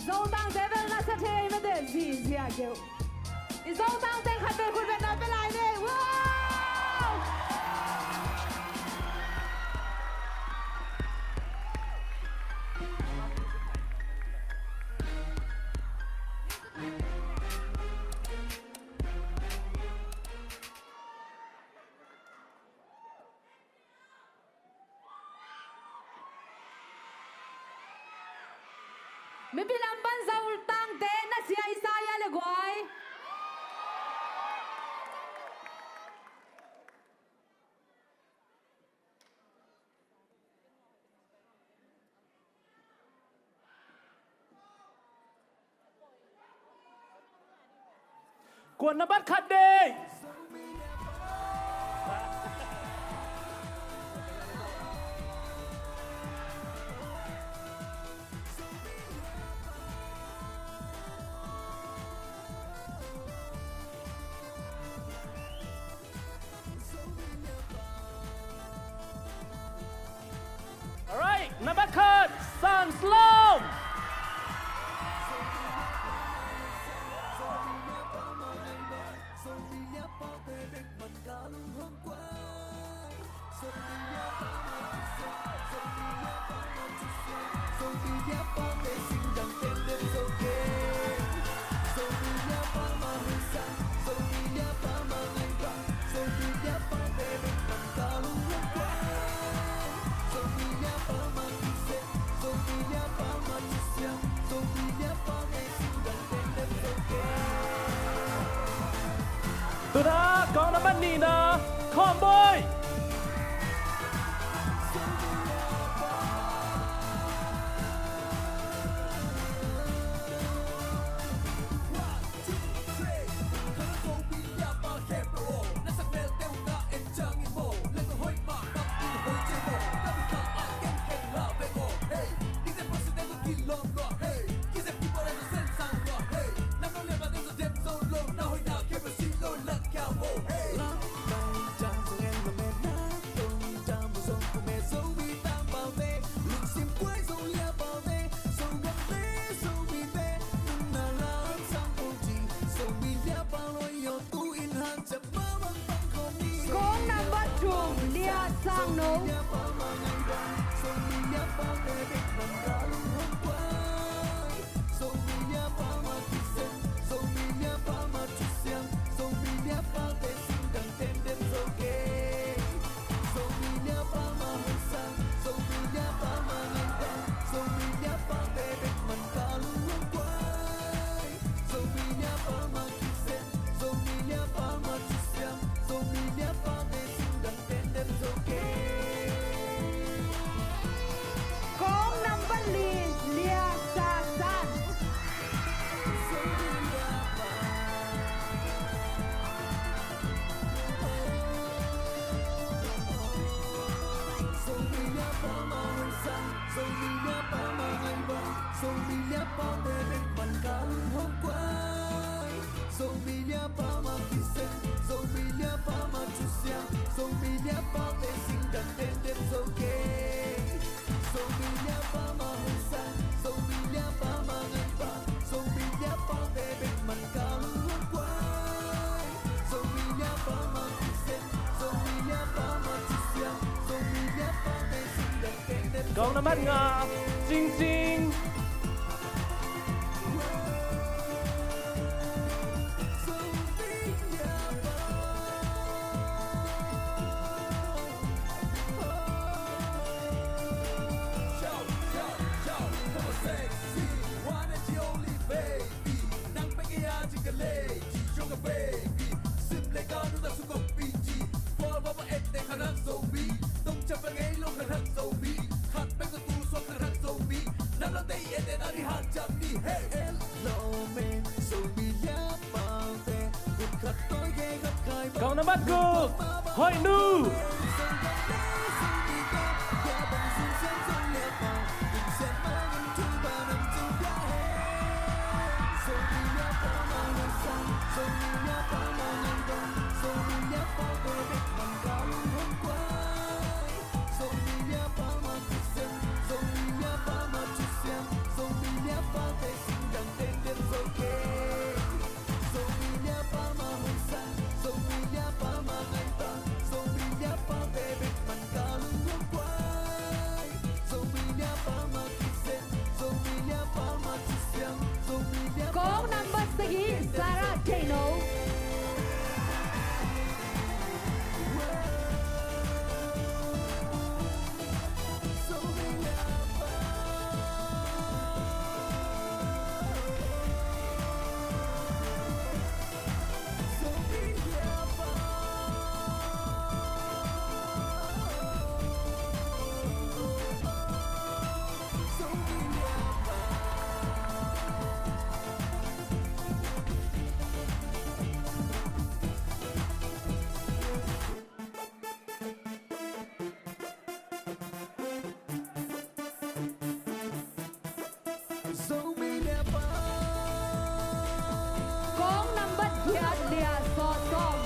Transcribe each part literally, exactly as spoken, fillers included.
Zotangte bel na sa thei mete, zizia keu. I Zotangte khat bel khut bel na pe lai ne. Wow! Mipi lam pan Zotangte na sia Isaiah le guai. Kuan na bat khat dei. Alright, na bat khat, San Slom. Tuna kong na bat nihna, Khawm Bawi. Kong number two, Lia Sangno. Kong number li, Lia Sa San. Kong number nga, Cing Cing. Kong number guk, Hoih Nu. Keno. Kong nambat giat, lia sawm.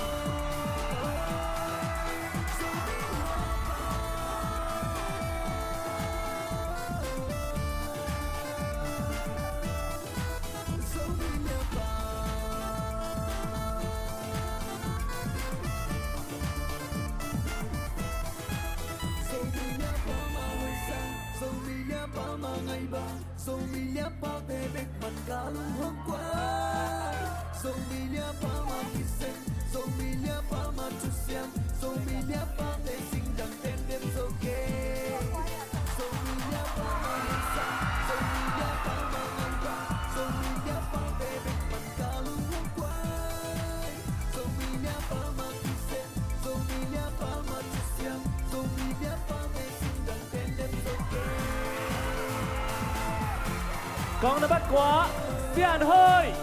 Zomi Lia Pate bek man ka lung hong kuai. Zomi Lia Pa Ma Kisen, Zomi Lia Pa Ma Thusiam, Zomi Lia Pate singdang tendem zo kei. Zomi Lia Pa Ma Husa, Zomi Lia Pa Ma Ngaiba, Zomi Lia Pate bek man ka lung hong kuai. Zomi Lia Pa Ma Kisen, Zomi Lia Pa Ma Thusiam, Zomi Lia Pate singdang tendem zo kei. Kong nambat kua, Sian Hoi.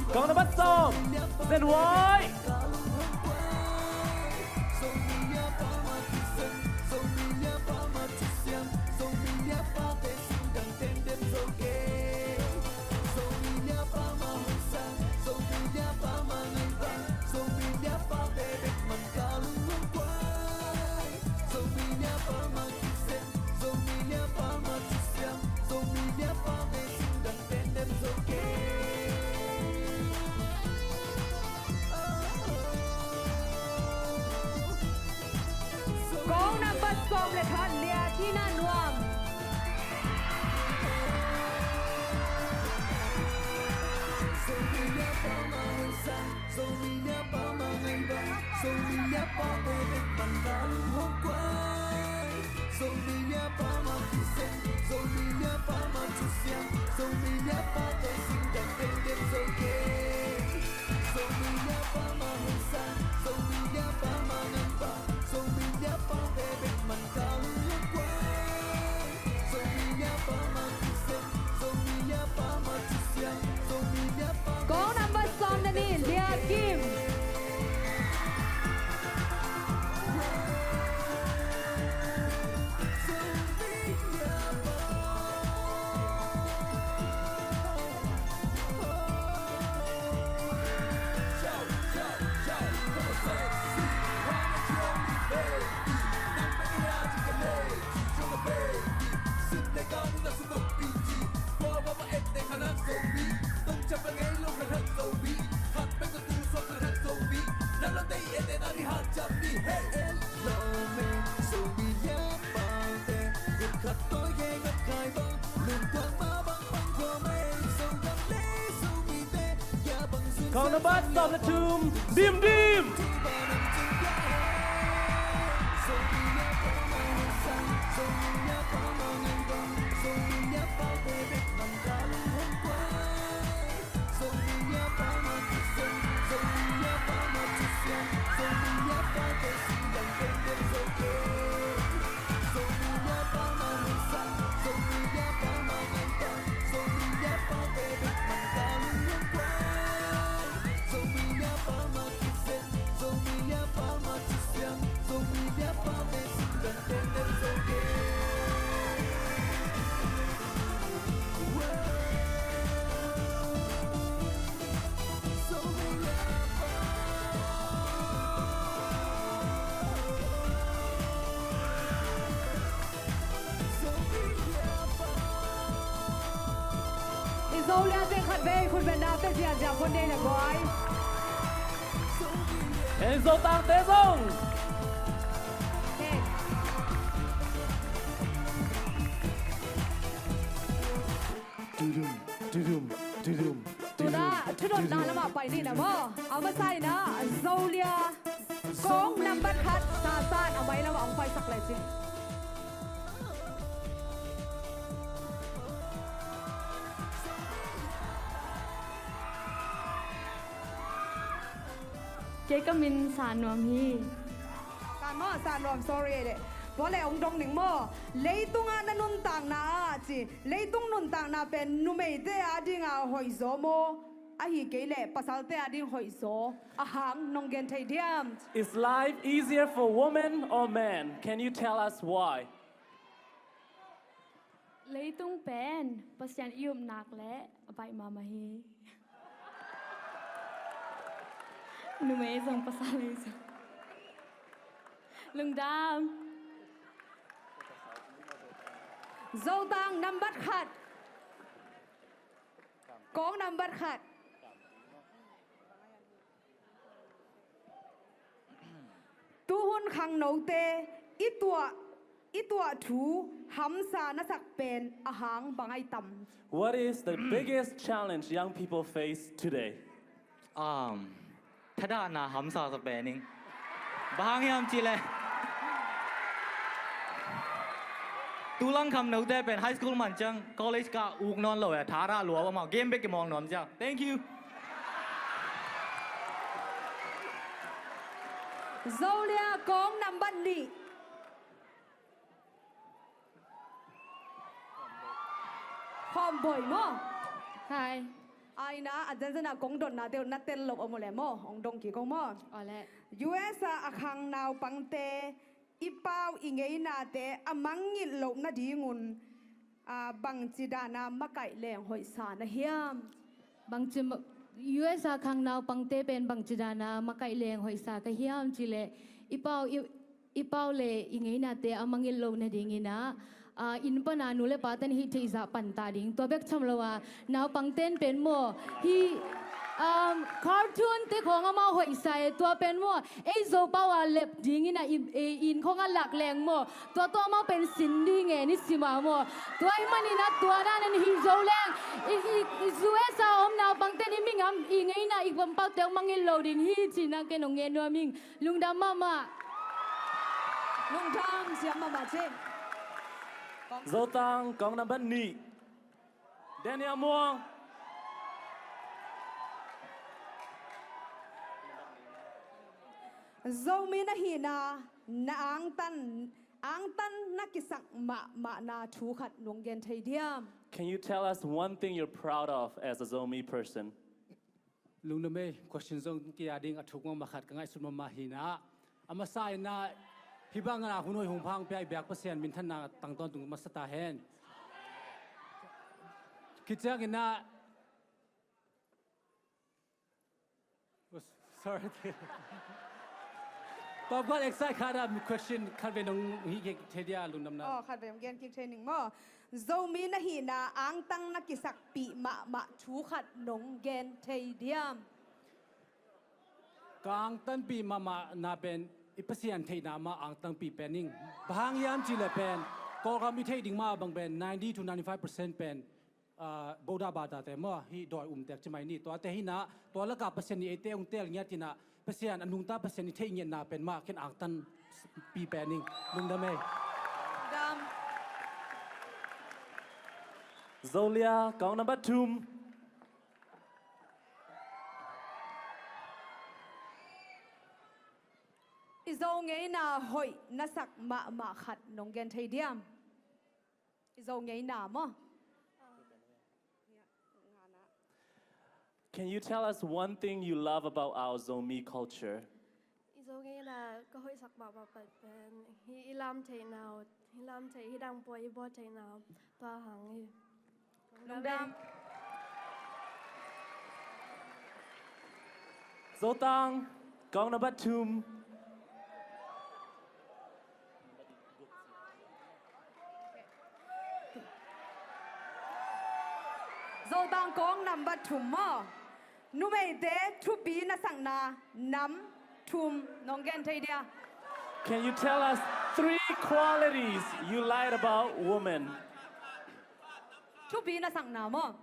Kong nambat sawm, Zen Wai. Kong nambat sawm le khat, Lia Tina Nuam. Zomi Lia Pa Ma Ngaiba, Zomi Lia Pate bek man ka lung hong kuai. Zomi Lia Pa Ma Kisen, Zomi Lia Pa Ma Thusiam, Zomi Lia Pate singdang tendem zo kei. Zomi Lia Pa Ma Husa, Zomi Lia Pa Ma Ngaiba, Zomi Lia Pate bek man ka lung hong kuai. Zomi Lia Pa Ma Kisen, Zomi Lia Pa Ma Thusiam, Zomi Lia Pate. Kong nambat sawm le nih, Lia Kim. Kong nambat sawm le thum, Dim Dim. Vei khut beng na te ziazia pon dei le buai. En Zotangte zong. Hey. Tudum, tudum, tudum, tudum. Tuna thudotna lamah pai ni na maw. A masa in ah Zolia kong nambat khat Sasan a mai lamah hong paisak le cin. Kei ka min Sa Nuam hi. Sa maw, Sa Nuam, sorry le. Tua le hong dong ning maw. Leitungah na nuntakna ah ci. Leitung nuntakna pen numeite adingah hoihzaw maw. Ahi kei leh pasalte ading hoihzaw a hang nong gen thei diam? Is life easier for women or men? Can you tell us why? Leitung pen Pasian i upnak le a baih mahmah hi. Numei zong pasal hi zong. Lungdam. Zotang nambat khat. Kong nambat khat. Tuhun khangnote i tuah, i tuah thu hamsa na sak pen a hang bang ai tam? What is the biggest challenge young people face today? Um, thadahna hamsa sa pen ing. Bang hang hiam cih leh tulang khangnote pen high school man ciang college ka uk nawn lo e, thadah lua amau game bek kimawng nuam ciang. Thank you. Zolia kong nambat nih. Khawm boi maw? Hai. Aina a zenzen a kong dotnate uh na tel loh om uh le maw? Hong dong kik ong maw? Aw le. U S a a khang naupangte i pau i ngeinate a mangngilh loh nadingun, a, bangci dana makaih leng hoihsa na hiam? Bangci ma-, U S a khang naupangte pen bangci dana makaih leng hoihsa ka hiam cih leh i pau i, i pau le i ngeinate a mangngilh loh nadingin ah, a, inn pana nu le paten hih theihzah panta ding. Tua bek tham lo a, naupangten pen maw, hih, um, cartoon te khawng amau hoihsa e, tua pen maw, ei Zopau a lep dingin ah i, i inn khawng a lak leng maw, tua tua amau pen sin ding e, ni sim a maw. Tua ahih manin ah tua dan in hih zo leng, i, i, i U S a om naupangten i mi ngam, i ngeina i pampaute hong mangngilh lo ding hi, cihna ken hong ngen nuam ing. Lungdam mahmah. Lungdam siam mahmah cih. Zotang kong nambat nih. Daniel Muang. Zomi na hihna, na angtan, angtan na kisak mahmahna thu khat nong gen thei diam? Can you tell us one thing you're proud of as a Zomi person? Lungdam ei, question zong kei a ding a thuk mahmah khat ka ngaihsut mahmah hi na. A masa in ah hih bangin ah hun hoih hun pha hong pia i biak Pasian minthanna tang tawntung masa ta hen. Khit ciangin ah, oh, sorry. Tua bang excite khat a question khat vei nong hih kik thei dia lungdamna. Oh, khat vei hong gen kik thei ning maw? Zomi na hihna angtang na kisakpih mahmah thu khat nong gen thei diam? Ka angtanpih mahmahna pen i Pasian theihna mah angtanpih pen ing. Bang hang hiam cih leh pen Kawlgam i theih ding mah bang pen ninety to ninety-five percent pen, ah, Buddha batate maw, hih dawi umtek ci mai ni. Tuate hi na, tua lakah Pasian in eite hong teel ngiat hi na, Pasian a nungta Pasian i theih ngiatna pen mah ken angtanpih pen ing. Lungdam ei. Lungdam. Zolia kong nambat thum. I Zo ngeina hoih na sak mahmah khat nong gen thei diam? I Zo ngeina maw? Can you tell us one thing you love about our Zomi culture? I Zo ngeina ka hoihsak mahmah pen hih i lam theihna uh, hih lam theih, hih dang pua i bawl theihna uh, tua hang hi. Lungdam. Zotang kong nambat thum. Zotang Kawng nambat thum maw? Numeite thupi na sakna nam thum nong gen thei dia? Can you tell us three qualities you like about women? Thupi na sakna maw?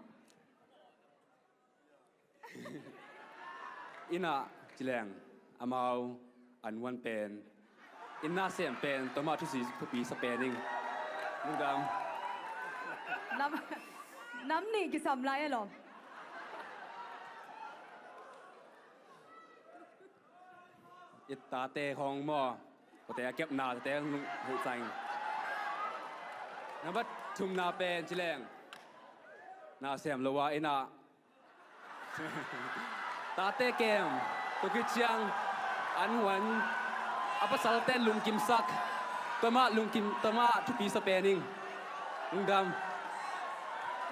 Inn ah ci leng amau an huan pen, inn na sem pen, tua mah thusi thupi sa pen ing. Lungdam. Nam, nam nih kisam lai a lawm. I tate hong maw, kote a kepna tate hong hih cang. Nambat thumna pen ci leng, na sem lo a inn ah tate kem, tua khit ciang an huan, a pasalte lungkimsak, tua mah lungkim, tua mah thupi sa pen ing. Lungdam.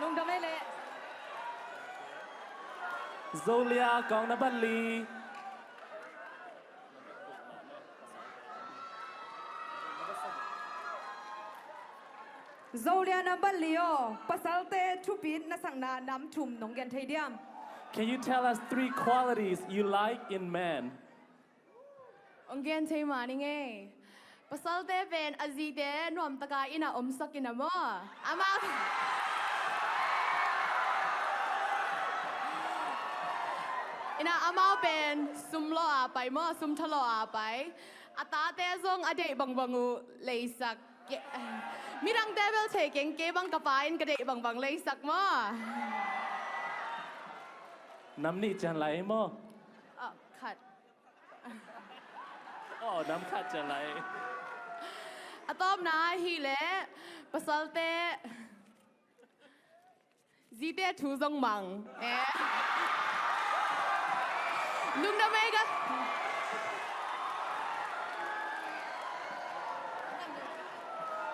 Lungdam ei leh. Zolia, kawng nambat li. Zolia nambat li aw, pasalte thupi na sakna nam thum nong gen thei diam? Can you tell us three qualities you like in men? Hong gen thei mah ning ei. Pasalte pen a zite nuamtaka inn ah omsak in a maw. Amau inn ah amau pen sum lawh a pai maw, sum tha lawh a pai. A tate zong a deih bangbang uh leisak. Ke-, midangte bel thei keng, kei bang ka pa in ka deih bangbang leisak maw. Nam nih cian lai maw? Oh, khat. Oh, nam khat cian lai. A tawpna ahih leh pasalte zite thu zong mang. Eh. Lungdam ei ka.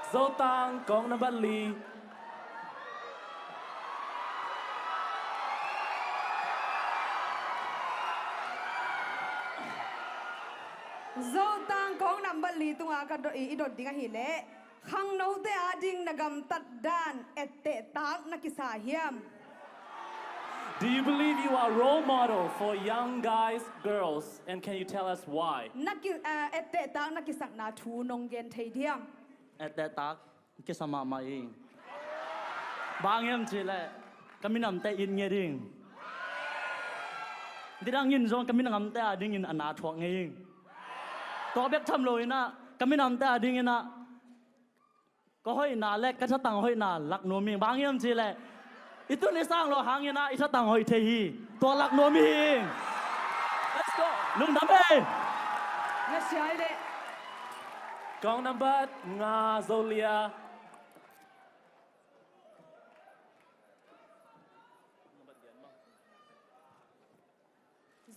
Zotang, kawng nambat li. Zotang kawng nambat li tunga ka do-, i, i dot ding ahih leh, khangnote ading na gamtat dan ettehtak na kisa hiam? Do you believe you are a role model for young guys, girls, and can you tell us why? Na ki, eh, ettehtak na kisakna thu nong gen thei diam? Ettehtak kisa mahmah ing. Bang hiam cih leh ka minamte it ngei ding. Nidang in zong ka minamte adingin a na thuak ngei ing. Tua bek tham lo in ah, ka minamte adingin ah ka hoihna le ka thatang hoihna lak nuam ing. Bang hiam cih leh i tun i sang lo hangin ah i thatang hoih thei hi. Tua lak nuam hi. Let's go. Lungdam ei. Na sia ei leh. Kawng nambat nga, Zolia.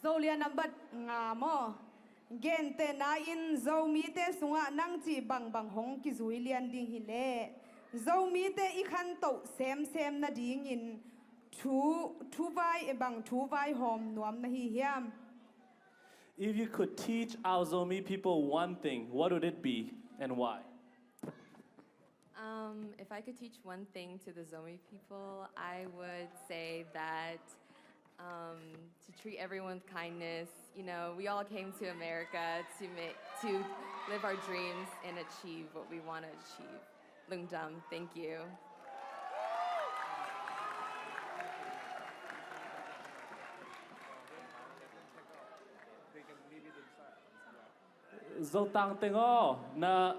Zolia nambat nga maw? Gentehna in Zomite sungah nang cih bangbang hong kizui lian ding hi leh, Zomite i khantoh semsem nadingin thu, thu vai, bang thu vaihawm nuam na hi hiam? If you could teach our Zomi people one thing, what would it be and why? Um, if I could teach one thing to the Zomi people, I would say that, um, to treat everyone with kindness. You know, we all came to America to ma-, to live our dreams and achieve what we want to achieve. Lungdam, thank you. Zotang teng aw, na,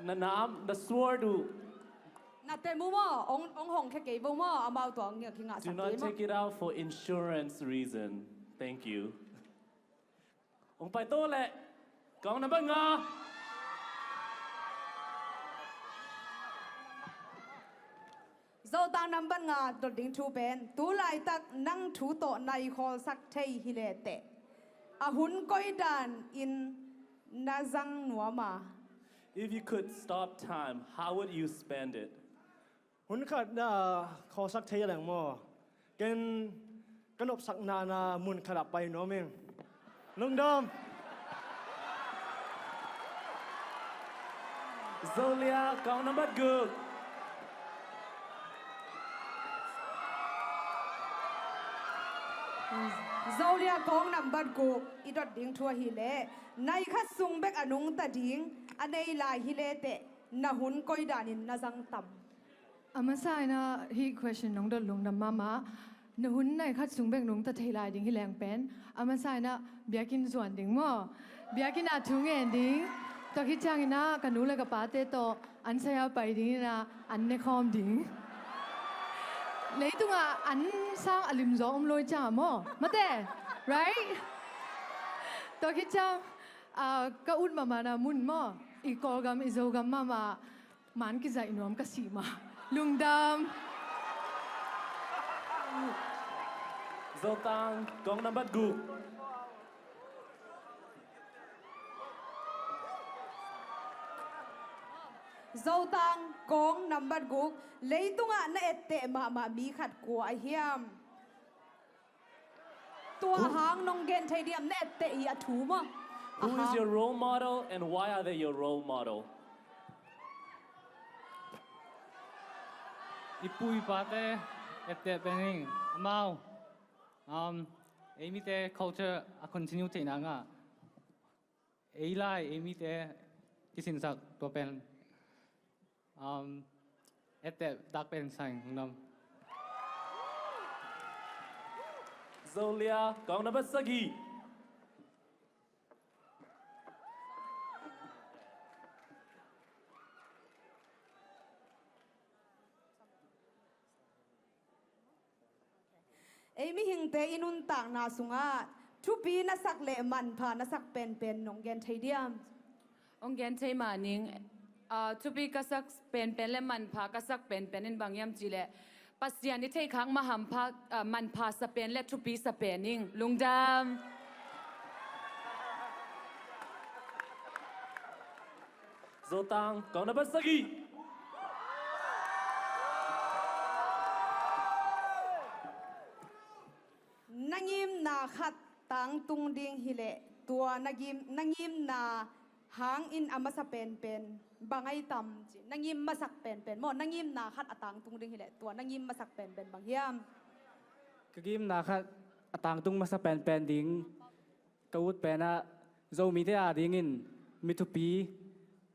na, na, na sword uh. Na tem uh maw, ong, ong hong khe kei vo maw, amau tua ong ngiak hi ngah sak kei maw. Do not take it out for insurance reason. Thank you. Ong pai to leh, kawng nambat nga. Zotang nambat nga dot ding thu pen, tu laitak nang thu tawh nai khawlsak thei hi leh teh, a hun koi dan in na zang nuam a? If you could stop time, how would you spend it? Hun khat na khawlsak thei leng maw, ken ka nopsakna na mun khat ah pai nuam ing. Lungdam. Zolia, kawng nambat guk. Zolia kong nambat guk i dot ding thu ahih leh, nai khat sung bek a nungta ding a nei lai hi leteh na hun koi danin na zang tam? A masa in ah hih question nong dot lungdam mahmah. Na hun nai khat sung bek nungta thei lai ding hi leng pen, a masa in ah biakinn zuan ding maw? Biakinn ah thu ngen ding. Tua khit ciangin ah ka nu le ka pate tawh an sai-a pai dingin ah an ne khawm ding. Leitungah an sang a limzaw om lo hi ciang maw? Mate, right? Tua khit ciang, ah, ka ut mahmahna mun maw? I Kawlgam, i Zogam mahmah man kizaih nuam ka sih mah. Lungdam. Zotang kong nambat guk. Zotang kong nambat guk. Leitungah na etteh mahmah mi khat kua ahi hiam? Tua hang nong gen thei diam, na etteh i a thu maw? Who is your role model and why are they your role model? I pu i pate etteh pen ing amau, um, ei mite culture a continue theihna ngah. Ei lai, ei mite kisinsak tua pen, um, etteh tak pen sa ing, lungdam. Zolia kong nambat sagih. Ei mihingte i nuntakna sungah thupi na sak le manpha na sak penpen nong gen thei diam? Hong gen thei mah ning. Ah, thupi ka sak penpen le manpha ka sak penpen in bang hiam cih leh Pasian i theihkhak mah hampha, ah, manpha sa pen le thupi sa pen ing. Lungdam. Zotang kong nambat sagih. Na ngimna khat tangtung ding hileh tua na ngim, na ngimna hangin a masa penpen bang ahi tam ci. Na ngim masak penpen maw, na ngimna khat a tangtung ding hileh tua na ngim masak penpen bang hiam? Ka ngimna khat a tangtung masa penpen ding ka ut pen ah Zomite adingin mi thupi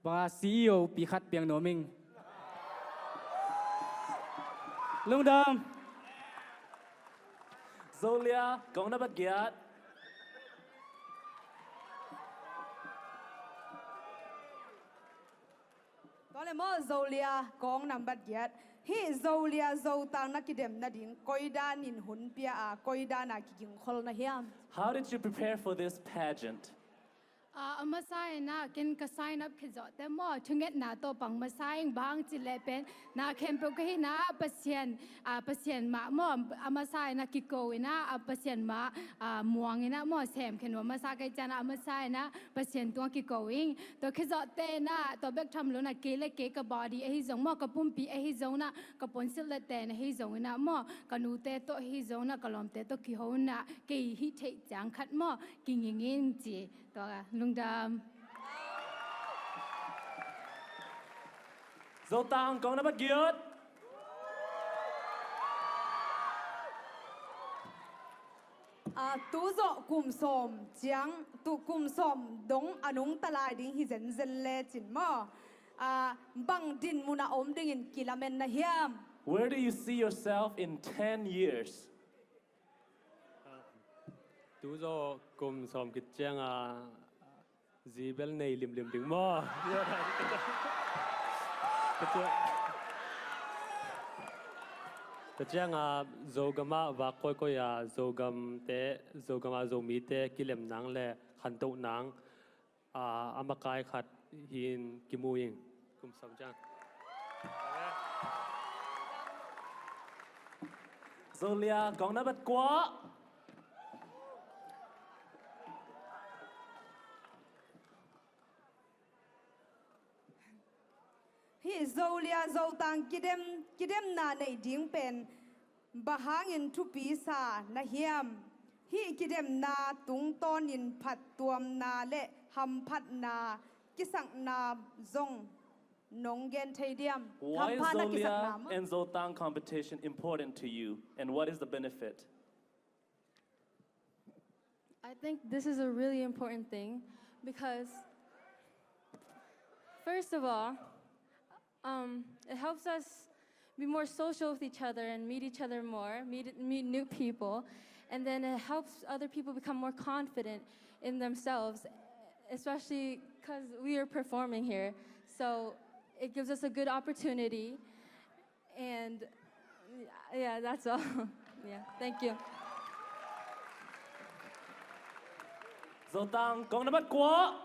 banga C E O pi khat piang nuam ing. Lungdam. Zolia kong nambat giat. Tua le maw, Zolia kong nambat giat. Hih Zolia Zotang na kidem nading koi danin hun pia a, koi dana kigingkhol na hiam? How did you prepare for this pageant? Ah, a masa in ah ken ka sign up khit zawh teh maw, thungetna tawh pang masa ing, bang cih leh pen na khempeuh ka hihna ah Pasian, ah, Pasian mah maw, a masa in ah kiko in ah, ah, Pasian mah, ah, muang in ah maw, sem khen uh a masa ka hih ciangin ah a masa in ah Pasian tungah kiko ing. Tua khit zawh teh in ah tua bek tham lo in ah kei le kei ka body ahi zong maw, ka pumpi ahi zong in ah ka puansilh le ten ahi zong in ah maw, ka nute tawh ahi zong in ah ka lawmte tawh kiho in ah kei hih theih ciang khat maw kinging in ci. Tua lungdam. Zotang kong nambat giat. Ah, tu zawh kum sawm ciang, tu kum sawm dong a nungta lai ding hi zenzen lecin maw, ah, bang din munah om dingin kilamen na hiam? Where do you see yourself in ten years? Tu zawh kum sawm khit cianga zi bel nei limlim ding maw? Tua cianga Zogam ah vak koikoi a Zogamte, Zogam a Zomite kilem nang le khantoh nang, ah, a makai khat hi-in kimu ing kum sawm ciang. Zolia kong nambat kua. Hih Zolia Zotang kidem, kidemna neih ding pen bang hangin thupi sa na hiam? Hih kidemna tungtawnin phattuamna le hamphatna kisakna zong nong gen thei diam? Why is Zolia and Zotang competition important to you, and what is the benefit? I think this is a really important thing because, first of all, um, it helps us be more social with each other and meet each other more, meet, meet new people. And then it helps other people become more confident in themselves, especially because we are performing here. So it gives us a good opportunity. And yeah, that's all. Yeah, thank you. Zotang kong nambat kua.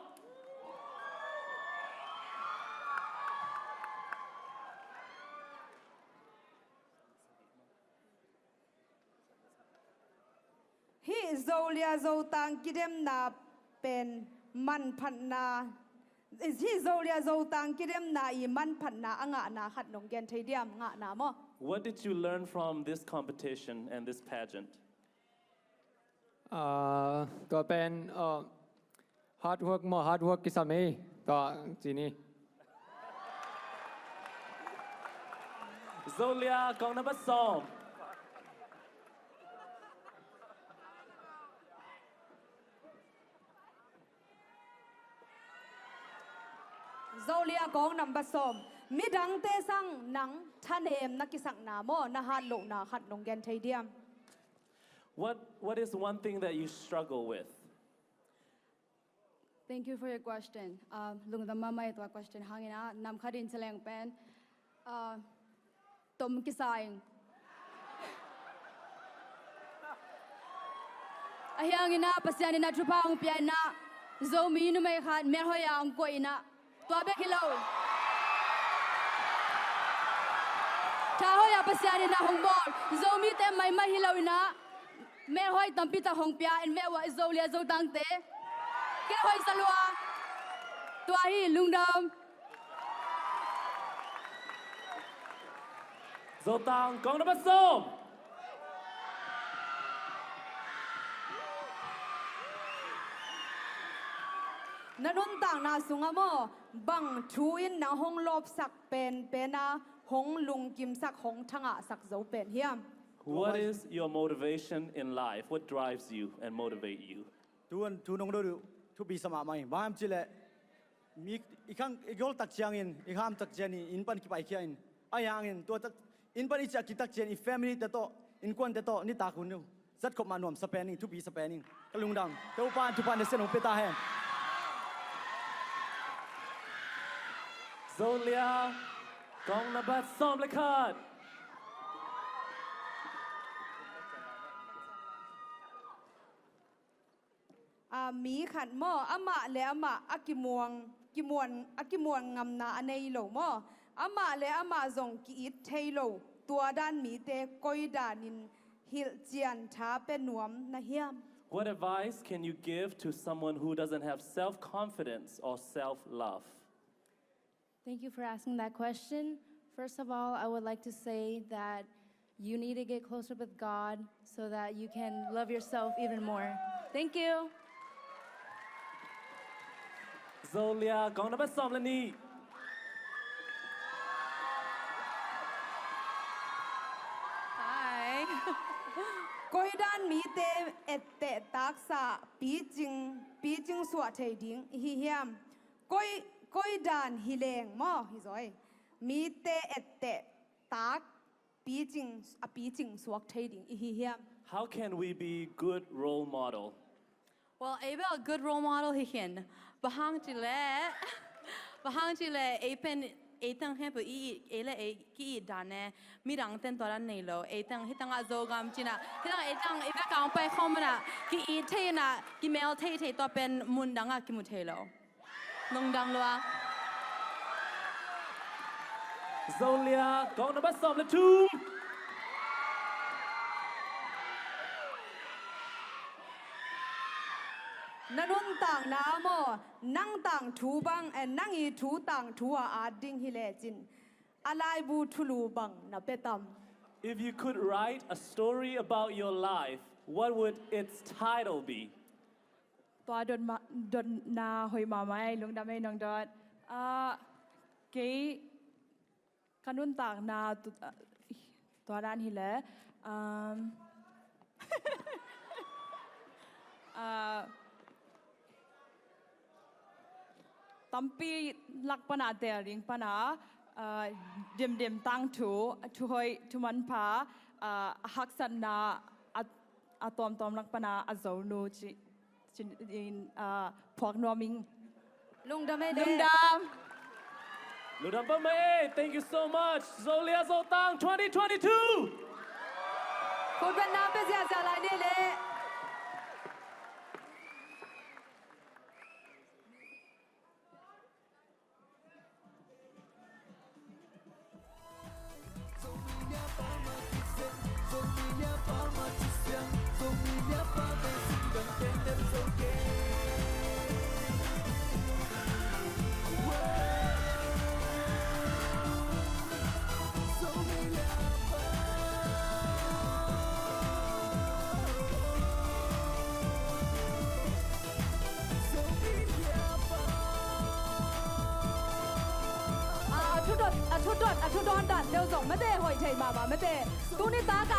Hih Zolia Zotang kidemna pen manphatna, hih Zolia Zotang kidemna i manphatna a ngahna khat nong gen thei diam? Ngahna maw? What did you learn from this competition and this pageant? Ah, tua pen, ah, hard work maw, hard work kisam ei. Tua ci ni. Zolia kong nambat sawm. Zolia kong nambat sawm. Midangte sang nang thanem na kisakna maw, na hat lohna khat nong gen thei diam? What, what is one thing that you struggle with? Thank you for your question. Uh, lungdam mahmah ei tua question hangin ah, nam khat in celeng pen, uh, tom kisa ing. Ahi hangin ah Pasian in ah thupha hong pia in ah, Zomi numei khat melhoih ah hong koih in ah, tua bek hi lo. Thahoih ah Pasian in ah hong bawl. Zomite maimai hi lo in ah, melhoih tampi tak hong pia in meh uh ah i Zolia Zotangte. Kei hoih sa lua. Tua hi, lungdam. Zotang kong nambat sawm. Na nuntakna sungah maw, bang thu in nang hong lawpsak penpen a, hong lungkimsak, hong thangahsak zo pen hiam? What is your motivation in life? What drives you and motivate you? Tu-in thu nong dot uh thupi sa mahmah hi. Bang hiam cih leh, mi i khang i gol tak ciangin, i kham tak ciangin, inn pan kipaikhia in, ahi hangin tua tak, inn pan i ciah kik tak ciangin, i family te tawh, innkuante tawh nitak hun uh zat khop mah nuamsa pen ing, thupi sa pen ing. Ka lungdam. Topa in thupha nasia nong pia ta hen. Zolia kong nambat sawm le khat. A, mi khat maw, amah le amah a kimuang, kimuan, a kimuan ngamna a nei lo maw, amah le amah zong ki-it thei lo, tua dan mite koi danin hilhcian tha pia nuam na hiam? What advice can you give to someone who doesn't have self-confidence or self-love? Thank you for asking that question. First of all, I would like to say that you need to get closer with God so that you can love yourself even more. Thank you. Zolia kong nambat sawm le nih. Hi. Koi dan mite etteh taksa picing, picing suah thei ding i hi hiam? Koi, koi dan hi leng maw, hi zaw ei, mite etteh tak picing, a picing suak thei ding i hi hiam? How can we be good role model? Well, ei bel good role model hi khin. Bang hang cih leh, bang hang cih leh ei pen, ei teng khempeuh i, ei le ei ki-it dan e, midangte'n tua dan nei lo. Ei teng hi tangah Zogam cih nah, hi tangah ei teng i bek a hong pai khawm in ah, ki-it thei in ah, kimel thei thei, tua pen mun dangah kimu thei lo. Lungdam lua. Zolia kong nambat sawm le thum. Na nuntakna maw, nang tangthu bang, eh, nang i thu tangthu a at ding hi lecin, a laibu thulu bang na pia tam? If you could write a story about your life, what would its title be? Tua dot ma-, dotna hoih mahmah ei, lungdam ei nong dot. Ah, kei ka nuntakna tu-, ah, tua dan hi leh, um, Ah, tampi lak pana tel ding pana, ah, demdem tangthu, thuhoih thumanpha, ah, a haksatna a, a tawmtawm lak pana a zonu ci, ci in, ah, phuak nuam ing. Lungdam ei le. Lungdam. Lungdam pah mah ei. Thank you so much. Zolia Zotang twenty twenty-two. Khutbetna pia ziahziah lai ni le. A, a thudot, a thudot, a thudawn dan deuh zong mate, hoih thei mahmah mate. Tuni tak